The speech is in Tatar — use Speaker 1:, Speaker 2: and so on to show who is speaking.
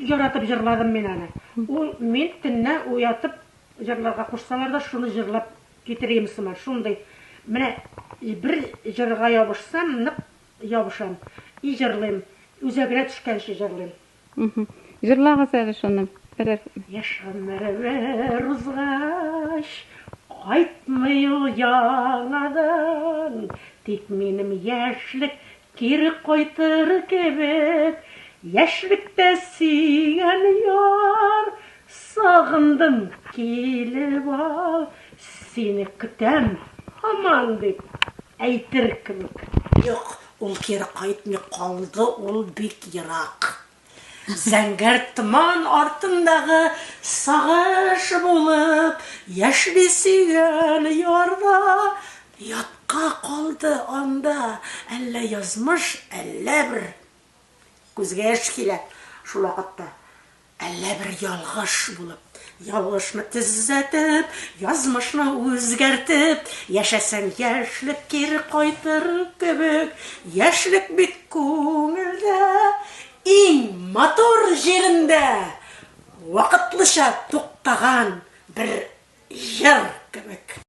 Speaker 1: яратып җырладым мин аны. Ул мин төнлә уятып җырларга кушсалар да, шуны җырлап китерим сыман. Шундый. Менә бер җырга ябышсам, нык ябышам. И җырлыйм. Үзәгенә төшкәнче җырлыйм.
Speaker 2: Җырлагыз әле шуны берәр.
Speaker 1: Яшь гомере бер узгач, кайтмый ул яңадан. Тик минем яшьлек кире кайтыр кебек. Яшьлектә сөйгән яр, сагындым, килеп ал, сине көтәм һаман, дип әйтер кебек. Юк, Ул кире кайтмый калды, ул бик ерак. Зәңгәр томан артындагы сагыш булып, яшьли сөйгән ярда ятка калды анда, әллә язмыш, әллә бер күзгә яшь килә шул вакытта. Әллә бер ялгыш булып, ялгышны төзәтеп, язмышны үзгәртеп, яшәсәң яшьлек кире кайтыр кебек, яшьлек бит күңелдә, иң матур җирендә вакытлыча туктаган бер җыр кебек.